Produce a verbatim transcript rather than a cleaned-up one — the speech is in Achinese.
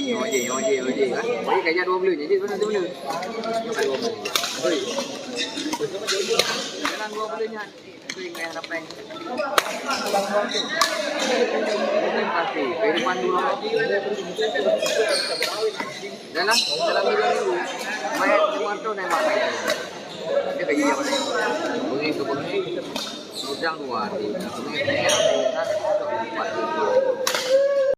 Nyoe jih, nyoe jih, nyoe jih, kan? Jadi, kaya dua buleuen, jadi, mana dua buleuen? Jalan dua buleuen nyan. Itu yang payah dapet. Pasti, kehidupan dulu. Dalam, dalam dua minggu, mayat lima ratus nembak mayat. Dia bagi apa? Bunyi ke bunyi, udang dua hari. Bunyi, bunyi, empat hari.